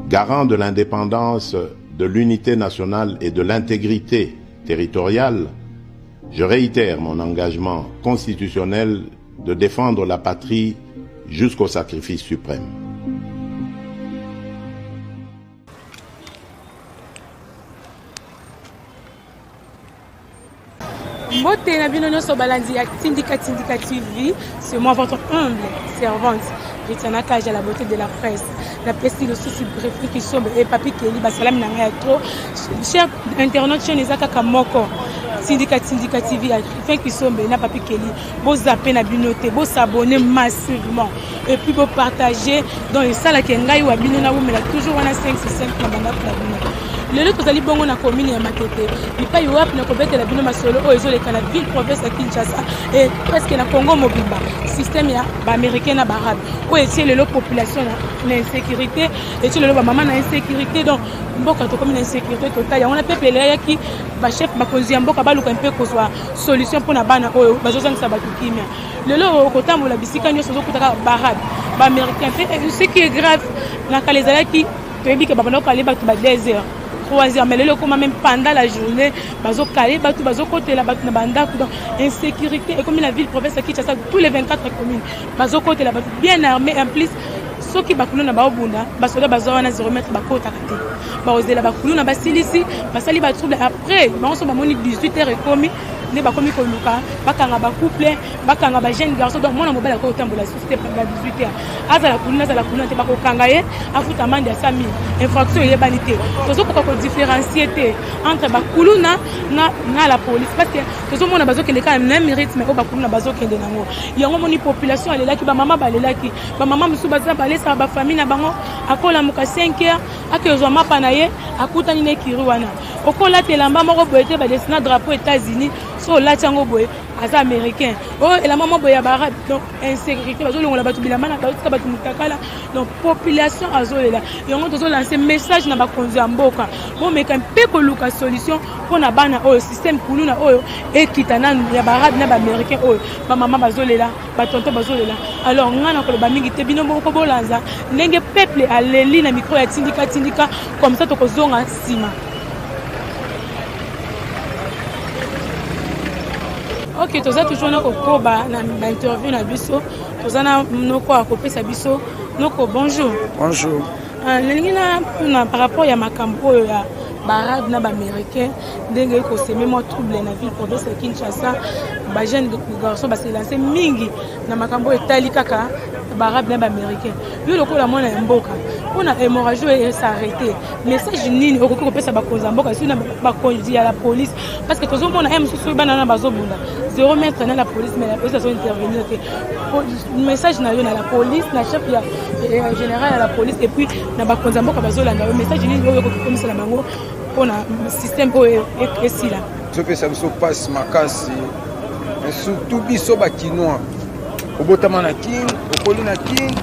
Garant de l'indépendance, de l'unité nationale et de l'intégrité territoriale, je réitère mon engagement constitutionnel de défendre la patrie jusqu'au sacrifice suprême. Mbote na bino nyonso balandi ya Tindika Tindika TV, c'est moi votre humble servante Ritiana Kaja, la beauté de la presse. Napesi lisusu Greffy Kisombe et Papi Kelly basalami na ngai ya trop. Cher internaute, chaîne eza kaka moko. Tindika Tindika TV ya Griffin Kisombe na Papi Kelly. Bozape na bino te, bo s'abonner massivement et puis bo partager. Donc esalaka ngai wa bino na wumela toujours wana 5 sur 5 na bandako na bino. Lelo tozali bongo na commune ya Matete, bipai wapi na kobetela bino masolo oyo ezoleka na ville province ya Kinshasa et presque na Congo mobimba. Système ya ba américain na ba arabe oyo etie lelo population na insécurité, etie lelo ba mama na insécurité. Donc mboka tokomi na insécurité totale. Yango na peuple eyaki ba chef bakonzi ya mboka baluka mpe kozwa solution mpo na bana oyo bazozangisa bato kimia. Lelo okotambola bisika nyonso ozokuta kaka ba arabe, ba américain. Mpe ce qui est grave, na kala ezalaki toyebi ke babanda kokale bato ba 2 heures 3 heures, mais lelo ekoma même pendant la journée bazokale bato, bazokotela bato na bandako. Donc insécurité ekomi na ville province ya Kinshasa, tous les 24 communes bazokotela bato bien armé. En plus soki bakuluna baobunda, basoda bazwa wana 0 mètre bakotaka te, bakozela bakuluna basilisi basali ba trouble. Après bango so bamoni 18 heures ekomi nde bakomi koluka bakanga ba couple, bakanga ba jeune garçon. Donc mwana mobali akoki kotambola lisusu te na 18 heures, azala kuluna azala kuluna te, bakokanga ye afuta amende ya 100 000. Infraction eyebani te, tozokoka kodifférencier te entre bakuluna na la police, parce que tozomona bazokende kaka même rythme oyo bakuluna bazokende nango. Yango moni population alelaki, bamama balelaki, bamama mosusu baza balesaka bafamille na bango, akolamuka 5 heures akozwa mapa na ye akutani na ekiri wana. Okolata elamba moko boye te badesina drapeau États-Unis, so olati yango boye aza américain, oyo elamba moko boye ya baarabe. Donc insécurité, bazolongola bato bilamba na batika bato mutakala. Donc population azolela. Yango tozolancer message na bakonzi ya mboka, bomeka mpe koluka solution mpona bana oyo, système kuluna oyo ekita nanu ya baarabe na baaméricain oyo bamama bazolela, batonto bazolela. Alors ngai na koloba mingi te, bino moko bolanza ndenge peuple aleli na micro ya Tindika Tindika, comme ça tokozonga nsima. Ok, toza toujours na kokoba na bainterview na biso, toza na noko akopesa biso. Noko, bonjour. Bonjour. Nalingi na mpuna par rapport ya makambo oyo ya baarabe na baaméricain, ndenge ekosemer mwa trouble na ville province ya Kinshasa. Bajeune garçon baselance mingi na makambo oyo etali kaka baarabe na baaméricain. Yo lokola mwana ya mboka, mpona hémorragie oyo es'arrêter, message nini okoki kopesa bakonzi ya mboka, surtout na bakonzi ya la police? Parce que tozomona ye mosusu oyo bana wana bazobunda 0 mètre na la police, mais la police azointervenir te. Message na yo na la police, na chef ya général ya la police, et puis na bakonzi ya mboka bazolanda yo, message nini oyo okoki komisela bango mpona système oyo esila? Ezopesa biso mpasi makasi, surtout biso bakinois. Obotama na Kin, okoli na Kin,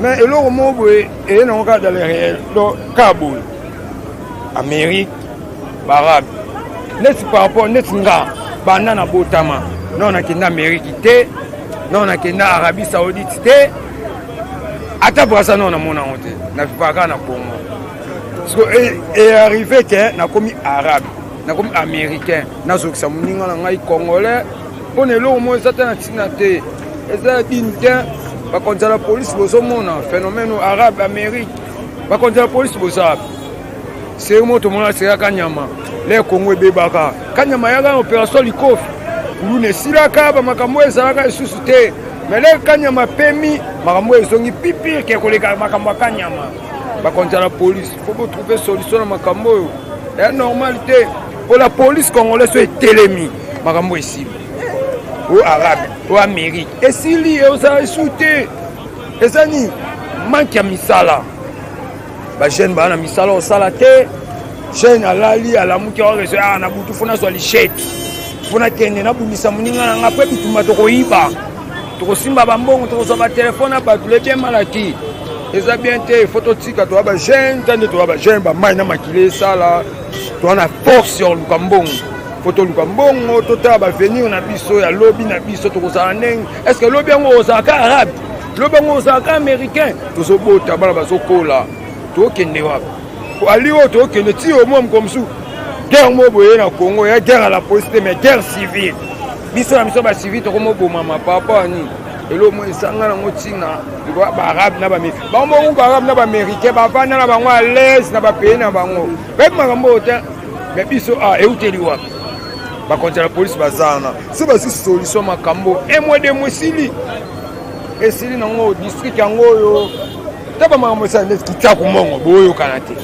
mais eloko moko boye eye nango kaka dans le réel. Donc kaka boye Amérique, baarabe, neti par rapport neti nga banda na botama non nakenda Amérique te, non nakenda Arabie Saoudite te, ata Braza non namona yango te, navivaka kaka na Congo. Parce que earrive ke nakomi arabe, nakomi américain, nazokisa moninga na ngai congolais mpona eloko moko eza te na ntina te, eza ya dine te. Bakonzi ya la police, bozomona phénomène arabe, Amérique, bakonzi ya la police boza seri moko tomona seri Kanyama le Kongo ebebaka, Kanyama yaka na opération likofi, kuluna esilaka, bamakambo oyo ezalaka lisusu te. Mais le Kanyama pemi, makambo oyo ezongi pipire ke koleka makambo ya Kanyama. Bakonzi ya la police, faut botrouver solution na makambo oyo ya normal te, mpo la police congolaise so etelemi, makambo esili. Oyo arabe, oyo Amérique, esili, ozala esu te. Eza nini? Manque ya misala. Bajeune baa na misala osala te. Jeune alali, alamuki, areso ah, na butu fo nazwa lichete, fo nakende nabundisa moninga na nga mpe bitumba, tokoyiba, tokosimba bambongo, tokozwa batelefone na bato le bien malaki. Eza bien te, fo totika. Toya bajeune ta nde toya bajeune, bamai na makili esala, toya na force ya koluka mbongo. Fo toluka mbongo, totala bavenir na biso ya lobi na biso tokozala ndenge. Est ce que lobi yango ozalaka arabe, lobi yango ozalaka américain? Tozobota bana, bazokola. Tokende wapi? Ali oyo tokende ti omwa moko mosusu guerre moko boye na Congo ya guerre à la police te, mais guerre civile. Biso na biso bacivile tokomobomama par rapport ya nini? Eloko moko ezanga nango ntina. Likola baarabe na bango moko, baarabe na baaméricain bavanda na bango à l'aise na bapays na bango, bayebi makambo oyo te. Mais biso a euteli wapi? Bakonzi ya la polise baza wana, so bazwi solution makambo un mois, 2 mois, esili, esili nango. District yango oyo ta bamakambo esala neti Kitiaku Mongo, boyokana te.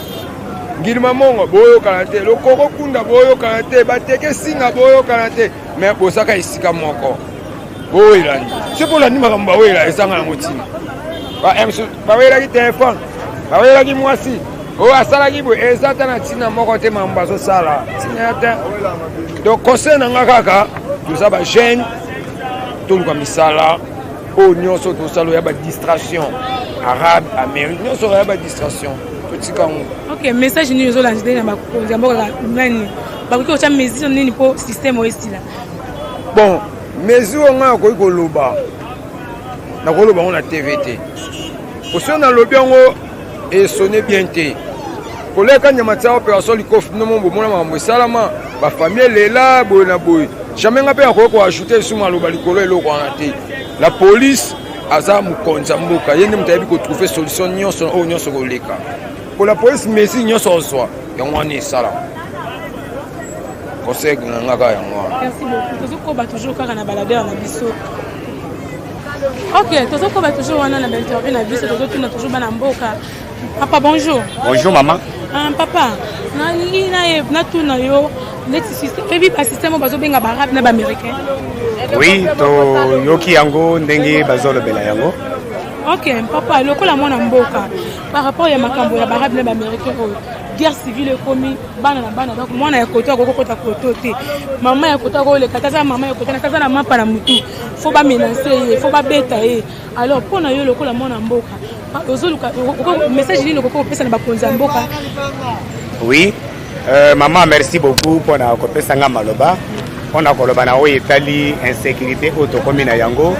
Ngilima Mongo, boyokana te. Lokoko Kunda, boyokana te. Bateke Singa, boyokana te. Mais bozaka esika moko, bowelani. Soki olandi makambo bawela, ezanga yango ntina. Bawelaki telefone, bawelaki mwasi oyo asalaki boye, eza ata na ntina moko te. Makambo bazosala, ntina ya te. Donc conseil na nga kaka, toza bajeune, toluka misala. Oyo nyonso tosala oya badistraction, arabe, Amérique, nyonso oya badistraction, totika yango. Ok, message nini ozolanda na bakonzi ya mboka? Nani bakoki kotya mesure nini mpo système oyo esila? Bon, mesure oyo ngai nakoki koloba, nakoloba yango na TV te, poso nalobi yango esonne bien te. Koleka nyama tia opération likofi, bino mo bomona makambo esalama, bafamille elela boye na boye. Jamais nga mpe nakoki koajoute lisusu maloba likolo eloko wana te. La police aza mokonzi ya mboka, ye nde moto ayebi kotrouve solution nyonso oyo nyonso koleka. Po la police, mesure nyonso ozwa, yango wana esalama. Conseil na nga kaka yango wana. Merci beaucoup. Tozokoba toujours kaka na baladeur na biso. Ok, tozokoba toujours wana na bainterview na biso, tozotuna toujours bana mboka. Papa, bonjour. Bonjour, maman. Ah, papa, nalingi natuna yo neti système, oyebi basystème oyo bazobenga baarabe na baaméricain? Oui, toyoki yango ndenge bazolobela yango. Ok, papa, lokola mwana mboka, par rapport ya makambo ya baarabe na baaméricain oyo, guerre civile ekomi bana na bana. Donc mwana ya koto akoki kokota koto te, mama ya koto akoleka te, aza mama ya koto, aza na mapa na mutu, faut bamenace ye, faut babeta ye. Alors mpo na yo lokola mwana mboka, ozoluka message nini okoki kopesa na bakonzi ya mboka? Oui, maman, merci beaucoup mpona kopesa nga maloba mpona koloba na oyo etali insécurité oyo tokomi na yango.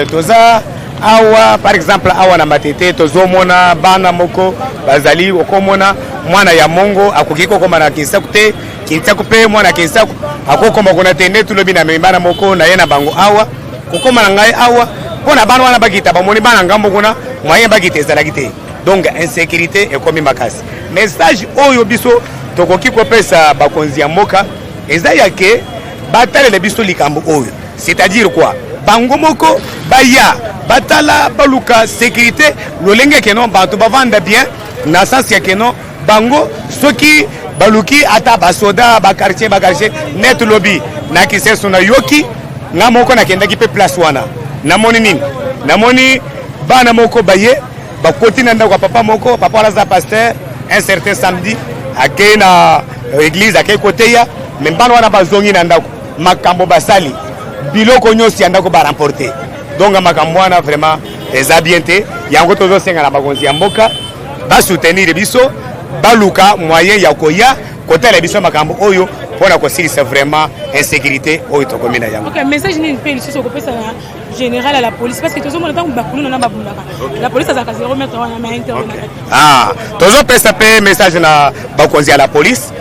Toza awa, par exemple awa na Matete, tozomona bana moko bazali okomona mwana ya Mongo akoki kokoma na Kinsaku te, Kinsaku mpe mwana ya Kinsaku akokoma kuna te. Nde tulobi na bana moko na ye na bango awa kokoma na ngai awa mpo na bana wana bakita, bamoni bana ngambo kuna, moyen bakita ezalaki te. Donc insécurité ekomi makasi. Message oyo biso tokoki kopesa bakonzi ya mboka eza ya ke batalela biso likambo oyo, c'est-à-dire quoi? Bango moko baya batala, baluka sécurité lolenge keno bato bavanda bien, na sens ya keno bango soki baluki ata basoda baquartier baquartier net. Lobi na Kiseso, nayoki nga moko nakendaki mpe place wana, namoni nini? Namoni bana moko baye bakoti na ndako ya papa moko. Papa wana aza pasteur. Un certain samedi akei na église, akei koteya, mais bana wana bazongi na ndako, makambo basali, biloko nyonso ya ndako baremporte. Donc makambo wana vraiment eza bien te. Yango tozosenga na bakonzi ya mboka basoutenir biso, baluka moyen ya koya kotala biso makambo oyo mpona kosilisa vraiment insécurité oyo tokomi na yango. Ok, message nini mpe lisusu okopesa na général ya la police? Parce que tozomona ntango bakuluna na babundaka, la police azalaka 0 mètre wana, mais intervenaka. Ah, tozopesa mpe message na bakonzi ya la police,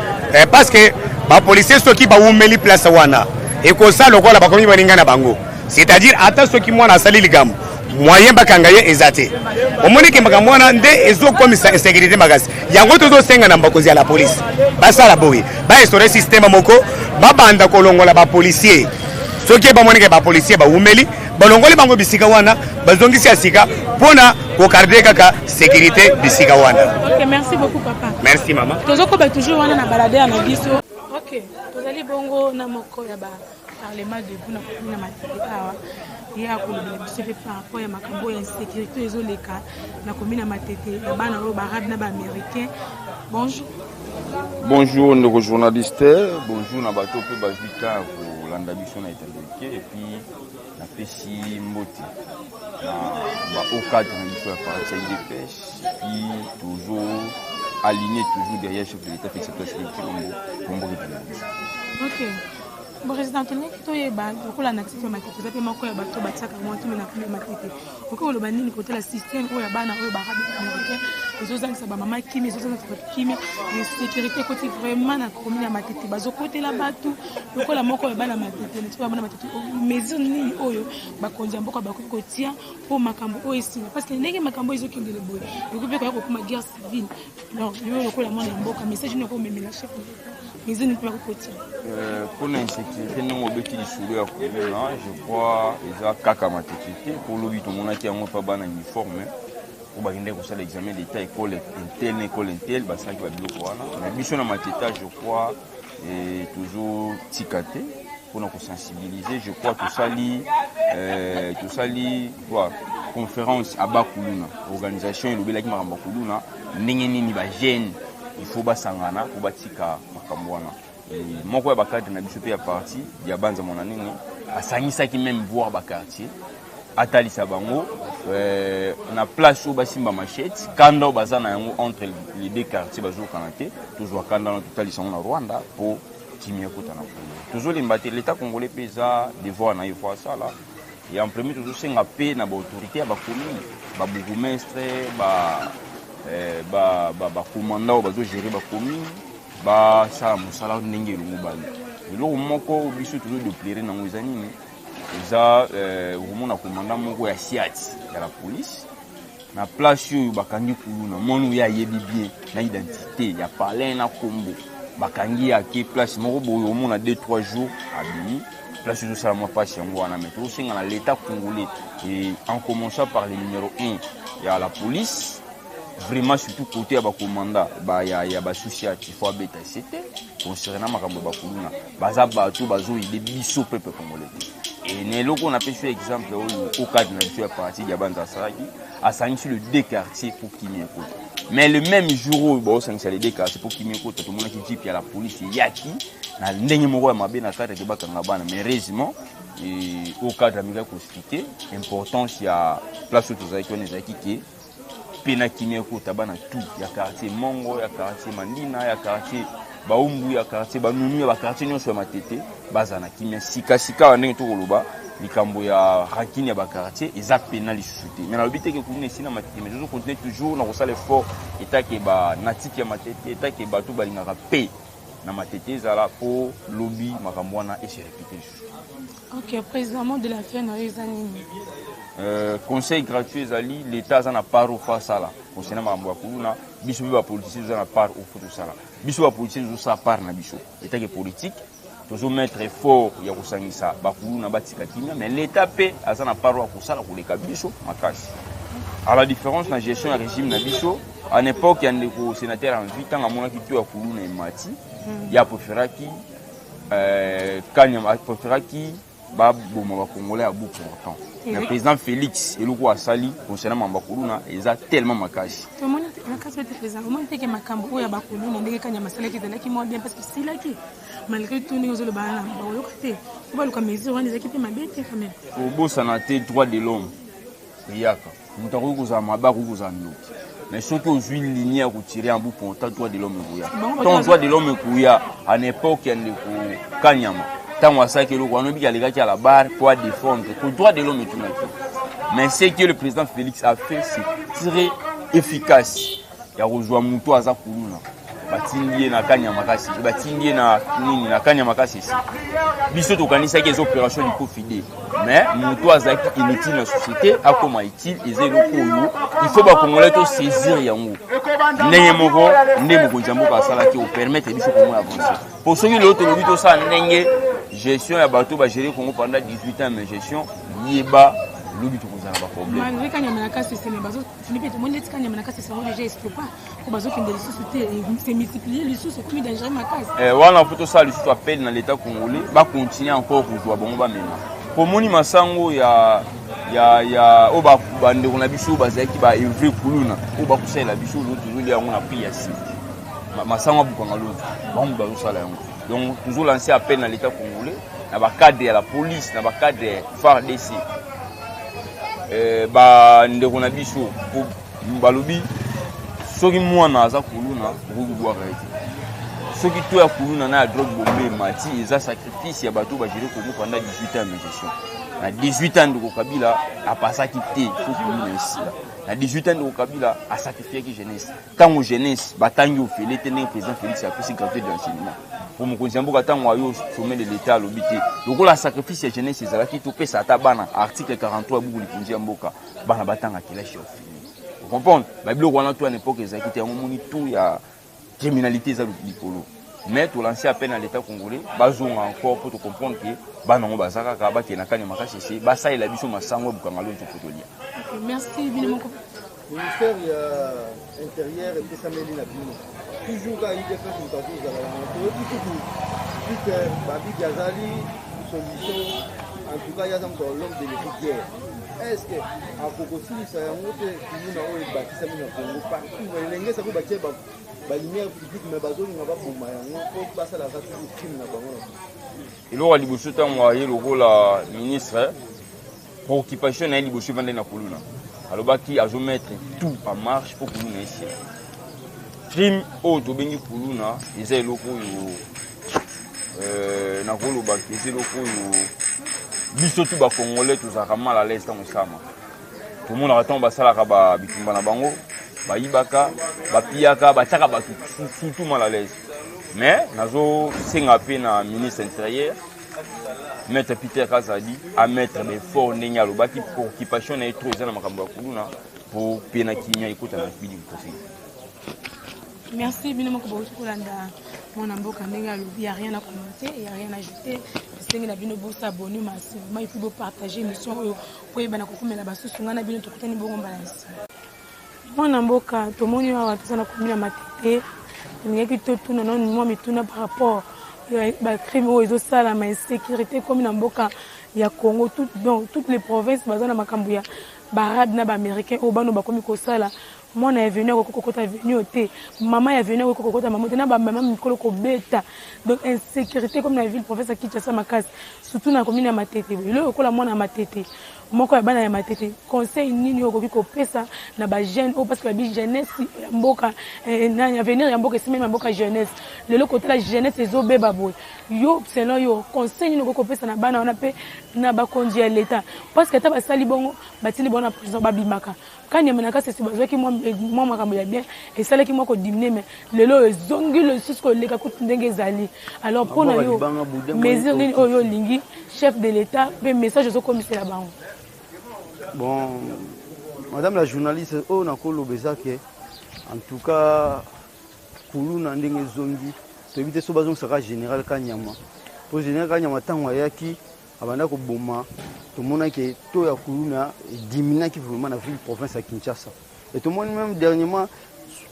parce que bapolicier soki bawumeli place wana, ekosala lokola bakomi baninga na bango, c'est-à-dire ata soki mwana asali likambo, moyen bakanga ye eza te. Omoni ke makambo wana nde ezokomisa insécurité makasi. Yango tozosenga na bakonzi ya la police basala boye, bainstaure système moko, babanda kolongola bapolicier. Soki bamonike bapolicier bawumeli, balongoli bango bisika wana, bazongisi ya sika mpona kogarde kaka sécurité bisika wana. Ok, merci beaucoup, papa. Merci, mama. Tozokoba toujours wana na baladeur na biso. Ok, tozali bongo na moko ya ba parlement debout na komi na Matete awa. Ye akolobela biso mpe par rapport ya makambo oyo ya insécurité ezoleka na komi na Matete ya bana oyo baarabe na baaméricain. Bonjour. Bonjour ndeko journaliste, bonjour na bato mpe bazwi temps ya kolanda biso na etandolike, et puis napesi mbote na bahaut cadre na biso ya parti ya UDPS, et puis toujours aligné, toujours derrière chef de l'État Félix Antoine Tshilombo, mboka ekende na biso. Ok. Président, tolingaki toyeba lokola natif ya Matete, oza mpe moko ya bato batiaka mwa tumi na ya Matete, okoki koloba nini kotala système oyo ya bana oyo baarabe américain ezozangisa bamama kimia, ezozangisa bato kimia, insécurité ekoti vraiment na commune ya Matete, bazokotela bato? Lokola moko ya bana Matete, natif ya bana Matete, mesure nini oyo bakonzi ya mboka bakoki kotia mpo makambo oyo esila? Parce que ndenge makambo oyo ezokendele boye, ekoki mpe koya kokoma guerre civile. Donc yo lokola mwana ya mboka, message nini okomemela chef de l'État? Mesure nini mpe bakoki kotia? Mpona insécurité, ndenge obeti lisolo ya kuluna, je crois eza kaka Matete te, mpo lobi tomonaki yango mpa bana uniforme po bakendaki kosala examen d'état, école intel na école intel, basalaki babiloko wana. Mais biso na Matete, je crois tozotika te mpona kosensibiliser. Je crois tosali quoi, conférence aba kuluna, organisation elobelaki makambo ya kuluna, ndenge nini bajeune il faut basangana mpo batika makambo wana. Moko ya bacadre na biso mpe ya parti ya Banza Mwana nini asangisaki même voir baquartier, atalisa bango na place oyo basimba machette, kanda oyo baza na yango entre les deux quartiers, bazokana te, tozwa kanda wana, totalisa yango na Rwanda mpo kimia ekota na Congo. Tozolemba te, l'état congolais mpe eza devoir na ye, faut asala. Et en premier, tozosenga mpe na baautorité ya bacommune, babourgmestre, bacommandant oyo bazogérer bacommune, basala mosala ndenge elongo. Bali eloko moko biso tozodéplorer nango eza nini? Eza okomona commandant moko ya siat ya la police na place oyo bakangi kuluna, mwana oyo ayebi bien na identité ya palin na kombo, bakangi ye, ake place moko boye, omona 2 3 jours abimi. Place ezosala mwa mpasi yango wana. Mais tozosenga na l'état congolais, et en commençant par le numéro 1 ya la police, vraiment surtout côté ya bacommandant ba, ya basous-ciat, il faut abeta sete concernant makambo ya bakuluna. Baza bato bazoaider biso peuple congolais te. E na eloko oyo napesi yo exemple oyo au cadre na biso ya parti ya Banza asalaki, asangisi le deux quartier mpo kimia ekota. Mais le même jour oyo baosangisa les deux quartiers mpo kimia ekota, tomonaki jeep ya la police eyaki na ndenge moko ya mabe na kati ake bakanga bana. Mais heureusement, au cadre amekaki koexpliquer importance ya place oyo tozalaki wana, ezalaki ke mpe na kimia ekota, bana tout ya quartier Mongo, ya quartier Mandina, ya quartier Baumbu, ya quartier Banunu, ya baquartier nyonso ya Matete bazala na kimia. Sikasika awa, ndenge tokoloba, likambo ya rancune ya baquartier eza pena lisusu te. Mais nalobi te ke kuluna esi na Matete, mais tozocontinue toujours na kosala effort etake banatif ya Matete, etake bato balingaka mpe na Matete ezala, mpo lobi makambo wana ese répéter lisusu. Ok, président, mot de la fin na yo eza nini? Conseil gratuit ezali: l'état aza na part oyo faut asala concernant makambo ya kuluna. Biso mpe bapoliticien toza na part oyo faut tosala. Biso bapoliticien tozosala part na biso etake politique, tozomettre effort ya kosangisa bakuluna batika kimia. Mais l'état mpe aza na part oyo akosala koleka biso makasi, à la différence na gestion ya régime na biso. En époque ya ndeko sénateur en vie, ntango amonaki to ya kuluna emati, ye apréféraki Kanyama, apréféraki baboma bacongolais ya bout portant. Na président Félix, eloko asali concernant mambo ya kuluna eza tellement makasi. Tomoni makasi te, président. Omoni teke makambo oyo ya bakuluna, ndenge Kanyama asalaki, ezalaki mwa bien parce que esilaki. Malgré tout, ndenge ozoloba wana, bakoyoka te po baluka mesure wana, ezalaki mpe mabe te quand même. Obosana te, droit de l'homme eyaka. Moto akoki kozala mabe, akoki kozala ndoki, mais soki ozwi ligne ya kotirer en bout portant, droit de l'homme ekoya. Ntango droit de l'homme ekoya, en époque ya ndeko Kanyama, ntango asalaki eloko wana, obiki alekaki à la barre po adéfendre ko droit de l'homme etunaki. Mais ce que le président Félix a fait, c'est très efficace ya kozwa moto aza kuluna, batindi ye na Kanyama Kasese, batindi ye na nini, na Kanyama Kasese. Biso tokanisaki eza opération lipofide, mais moto azalaki inutile na société akoma utile. Eza eloko oyo il faut bacongolais tosaisir yango ndenge moko nde mokonzi ya mboka asalaki, opermettre biso Kongo avance. Po soki lelo tolobi tosala ndenge gestion ya bato bagérer Congo pendant 18 ans, mais gestion yeba, lobi tokozala na baproblème. Malgré Kanyama na Kasese, mais bazofini mpe, tomoni neti Kanyama na Kasese yango déjà estopa, po bazokende lisusu te, se multiplier lisusu, ekomi dangereux makasi. Wana po tosala lisusu appel na l'état congolais, bacontinue encore kozwa bango, bamema pomoni masango ya oyo bandeko na biso bazalaki baevre kuluna oyo bakosalela biso. Oyo tozolia yango na prix ya si masango abukanga loto, bango bazosala yango. Donc tozolancer appel na l'état congolais, na bacadre ya la police, na bacadre ya FARDC, bandeko na biso. Po balobi soki mwana aza kuluna, okoki kobwaka ye te. Soki taux ya kuluna na ya drogue bombe emati, eza sacrifice ya bato bagere Congo pendant 18 ans ya mégestion. Na 18 ans ndeko Kabila apasaki te fo kuluna esila. Na 18 ans ndeko Kabila asacrifiaki jeunesse. Ntango jeunesse batangi ofele te ndenge président Félix apesi gratuité de l'enseignement. Po mokonzi ya mboka ntango ayo sommet de l'État alobi te lokola sacrifice ya jeunesse ezalaki topesa ata bana article 43 ya buku likonzi ya mboka bana batanga kelasi ya ofele. Comprendre babiloko wana to ya époque ezalaki te yango moni tout ya criminalité eza likolo mais tolancer appel na l'état congolais bazonga encore mpo tocomprendre ke bana yango baza kaka bakende na kanya makasi ese basalela biso masango ya bukanga lonzo mpo tolia. Merci bino moko. Ministère ya intérieur epesameli na bino toujours kaka UDPS moto azozala wana toyoki kutu Peter Babiki azali solution en tout cas ye aza moto ya l'homme de rivière. Est ce que akokosilisa yango te kuluna oyo ebakisami na Congo partout elenge esako batie balumière publique mais bazolinga baboma yango mpo basalaka toujours crime na bango na eloko ya liboso ntango aye lokola ministre préoccupation na ye liboso evandaki na kuluna alobaki azomettre tout en marche mpo kuluna esila crime oyo tobengi kuluna eza eloko oyo nakoloba eza eloko oyo biso tu bacongolais tozalaka mal à l'aise ntango esalama tomonaka ntango basalaka bitumba na bango bayibaka bapiyaka batiaka bato surtout mal à l'aise mais nazosenga mpe na ministre intérieur maître Peter Kazadi amettre baeffort ndenge alobaki préoccupation na ye trop eza na makambo ya kuluna mpo mpe na kimia ekota na République démocratique. Merci bino moko bauti kolanda mwana mboka ndenge alobi, ya rien à commenter, ya rien à ajouter. Esengi na bino bosabonner massivement et puis bopartager émission oyo po oyebana kokomela basusu. Ngai na bino tokutani bongo mbala ya nsima. Mwana mboka, tomoni awa toza na commune ya Matete, tolingaki totuna nanu mwa mituna par rapport ya bacrime oyo ezosalama, insécurité ekomi na mboka ya Congo, tout, donc toutes les provinces baza na makambo ya baarabe na baaméricain oyo bano bakomi kosala. Mwana ya venu akoki kokota venu te, mama ya venu akoki kokota mama te, na bamama mikolo kobeta. Donc insécurité comme na ville province ya Kinshasa makasi, surtout na commune ya Matete. Eloko lokola mwana ya Matete, moko ya bana ya Matete, conseil nini oyo okoki kopesa na bajeune oyo, parce que babi jeunesse ya mboka, nani avenir ya mboka esimemi ya mboka jeunesse. Lelo kotala jeunesse ezobeba boye, yo selon yo conseil nini okoki kopesa na bana wana mpe na bakonzi ya l'état? Parce que ata basali bongo, batindi bango na prison, babimaka. Kanyama na Kasese bazwaki mwa makambo ya bien, esalaki mwa kodiminuer, mais lelo oyo ezongi lisusu koleka kutu ndenge ezali. Alors mpona yo mesure nini oyo olingi chef de l'état mpe message ozokomisela bango? Bon, madame la journaliste, oyo nakoloba eza ke en tout cas kuluna ndenge ezongi, toyebi te so bazongisaka général Kanyama, mpo général Kanyama ntango ayaki abanda koboma, tomonaki to ya kuluna ediminuaki vraiment na ville province ya Kinshasa. Et tomoni même dernièrement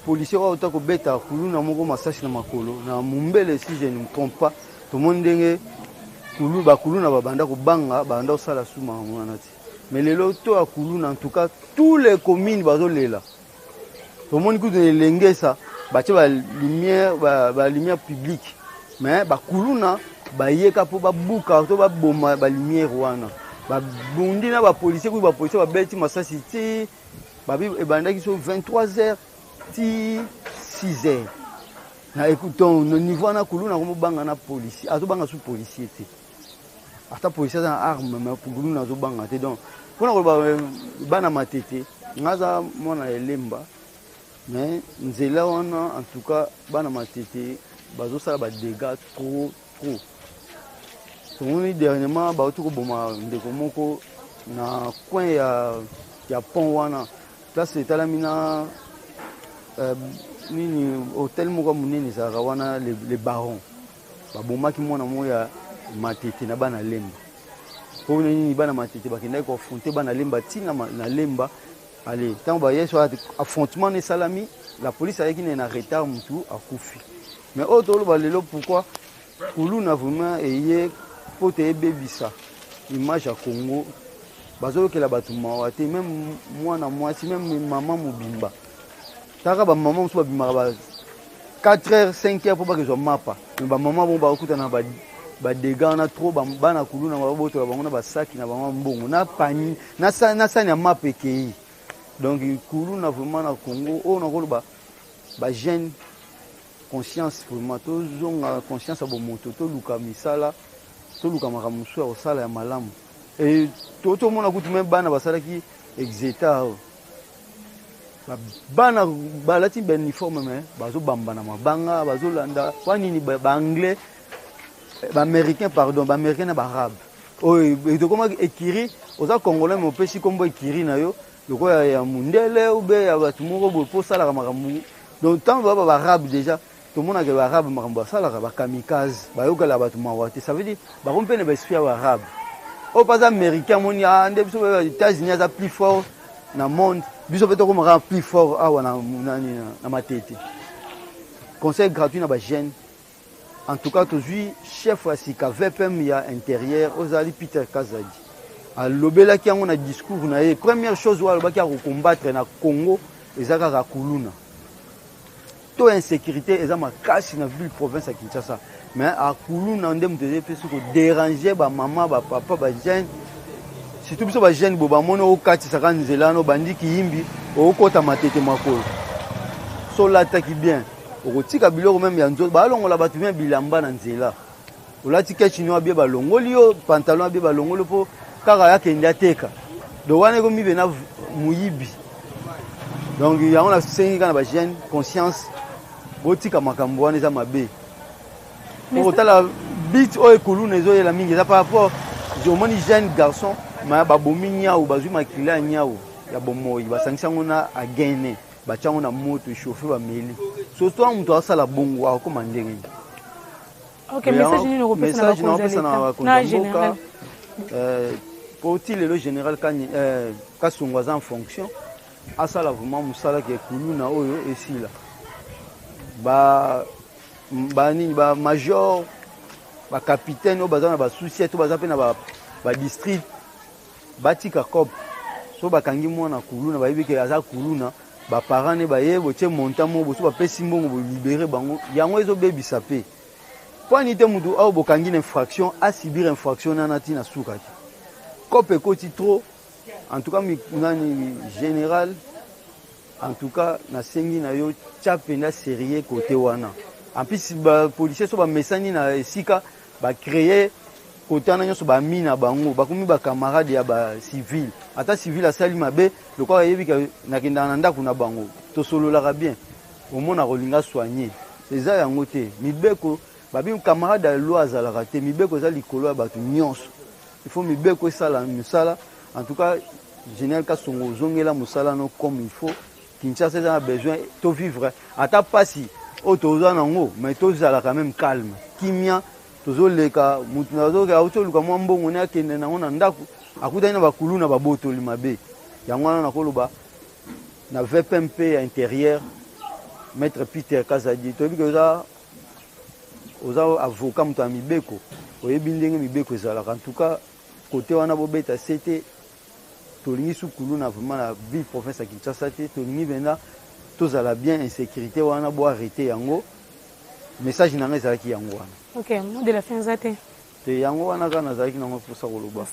policier oyo auta kobeta kuluna moko masasi na makolo na Mombele, si je ne me trompe pas. Tomoni ndenge bakuluna babanda kobanga, babanda kosala su makambo wana te. Mais lelo to ya kuluna, en tout cas tous les communes bazolela. Tomoni kutu na Elengesa batie balumière, balumière publique, mais bakuluna bayeka mpo babuka to baboma balumière wana, babundi na bapolisier. Kutu bapolisier babeti masasi ti babi ebandaki so 23 heures ti 6 heures na donc na niveau wana kuluna komobanga na policier, azobanga su policier te. Ata policier aza na arme, mais kuluna azobanga te. Donc mpona koloba bana Matete, nga aza mwana Elemba, mais nzela wana en tout cas bana Matete bazosala badégâts trop trop. Tomoni dernièrement bauti koboma ndeko moko na coin ya pont wana, place etalami na nini, hotel moko ya monene ezalaka wana, le Baron. Babomaki mwana moko ya Matete na bana Lemba. Mpo nini? Bana Matete bakendaki koaffronter bana Lemba ntina na Lemba. Ale ntango baye so affrontement na esalami, la police ayaki na retard, mutu akufi. Mais oyo toloba lelo, pourquoi kuluna vraiment eye? Mpo te ebebisa image ya Congo. Bazoyokela bato mawa te, même mwana mwasi, même mama mobimba. Taka bamama mosusu babimaka ba 4 heures, 5 heures mpo bakezwa mapa, mais bamama bongo bakokutana na badégâts wana trop. Bana kuluna babotola bango na basaki na bango mbongo na pani na sani ya mapa ekei. Donc kuluna vraiment na Congo oyo nakoloba bajeune. Conscience vraiment tozonga conscience ya bomoto, toluka misala, toluka makambo mosusu ya kosala ya malamu. E tomona kutu me bana basalaki exeta awa, bana balati ba uniforme me bazobamba na mabanga, bazolanda kwa nini ba anglais, ba américain, pardon, ba américain na ba arabe oyo tokomaki ekiri. Oza Congolais me opesi nkombo ekiri na yo lokola ya mundele ube ya bato moko boye mpo osalaka makambo. Donc ntango baba baarabe, déjà tomonaka baarabe makambo basalaka, bakamikaze, bayokela bato mawa te. Ça veut dire bakomi mpe na baesprit ya baarabe oyo mpe aza américain. Amoni nde biso États-Unis aza plus fort na monde, biso mpe tokomaka plus fort awa na Matete. Conseil gratuit na bajeune: en tout cas tozwi chef ya sika VPM ya intérieur, ozali Peter Kazadi. Alobelaki yango na discours na ye. Première chose oyo alobaki akocombattre na Congo eza kaka kuluna to insécurité. Eza makasi na ville province ya Kinshasa, mais akuluna nde moto eza epesi kodéranger bamama, bapapa, bajeune, surtout biso bajeune. Bo bamoni okatisaka nzela wana, obandi kiyimbi, okota Matete makolo. So olataki bien, okotika biloko même ya nzoto, balongola bato bien bilamba na nzela. Olati ketch no bien, balongoli yo pantalon bien, balongoli mpo kaka akende ateka. Donc wana ekomi pena moyibi. Donc yango nasengi kaka na bajeune conscience, botika makambo wana, eza mabe. Po kotala bit oyo ekuluna ezoyela mingi eza par rapport omoni jeune garçon ma babomi nyau, bazwi makila ya nyau ya bomoi, basangisi yango na agene, batia yango na moto echauffe, bameli. Surtout wana moto asala bongo akokoma ndenge nini? Ok, message nini okopesa na message naopesa na bakonzi ya mboka? Po ti lelo général Kasongo aza en fonction, asala vraiment mosala ke kuluna oyo esila. Banini, bamajor, bacapitaine oyo baza na basous-ciat to baza mpe na badistrict, batika cope. So bakangi mwana kuluna, bayebi ke aza kuluna, baparent ne baye, botie montant moko, boso bapesi mbongo, bolibérer bango. Yango ezobebisa mpe mpo ani te mutu oyo bokangi na infraction asubir infraction nana ntina suka te. Cope ekoti trop. En tout cas nani, général, en tout cas nasengi na yo, tia mpenza sérieux kote wana. En plus bapolicier so bamesani na esika bacréer kote wana nyonso, bami na bango bakomi bacamarade ya bacivile. Ata civile asali mabe, lokola ayebi nakendaka na ndako na bango, tosololaka bien, omona kolinga soigne. Eza yango te. Mibeko babi camarade ya loi azalaka te. Mibeko eza likolo ya bato nyonso. Il faut mibeko esala mosala. En tout cas général Kasongo, ozongela mosala no comme il faut. Kinshasa eza na besoin tovivre ata mpasi oyo toza nango, mais tozala quand même calme, kimia. Tozoleka, motu auti oluka mwa mbongo ne akende nango na ndako, akutani na bakulu na babotoli mabe. Yango wana nakoloba na VPMP ya intérieur, maître Peter Kazadi, toyebi ke oza avocat, moto ya mibeko, oyebi ndenge mibeko ezalaka. En tout cas kote wana bobeta se te. Tolingi sukulu na vraiment na ville province ya Kinshasa te. Tolingi mpenza tozala bien. Insécurité wana boarrêter yango. Message na ngai ezalaki yango wana. Ok, mot de la fin eza te? Te, yango wana kaka nazalaki nango mposa koloba.